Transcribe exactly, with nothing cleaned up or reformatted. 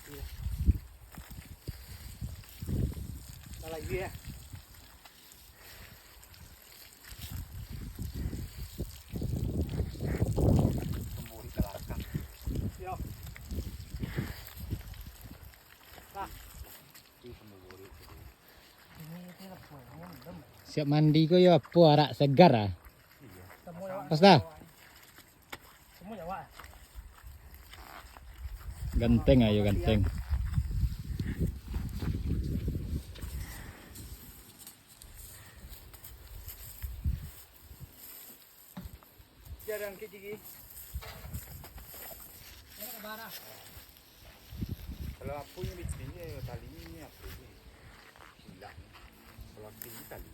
Lagi ya. Yo. Nah. Siap mandi ko yo apo, arak segar ah. Pas dah. Ganteng ayo ganteng. Jarang ke gigi. Kalau apunya bikinnya ya tali ini apa ini? Silap. Kalau aku ini tali.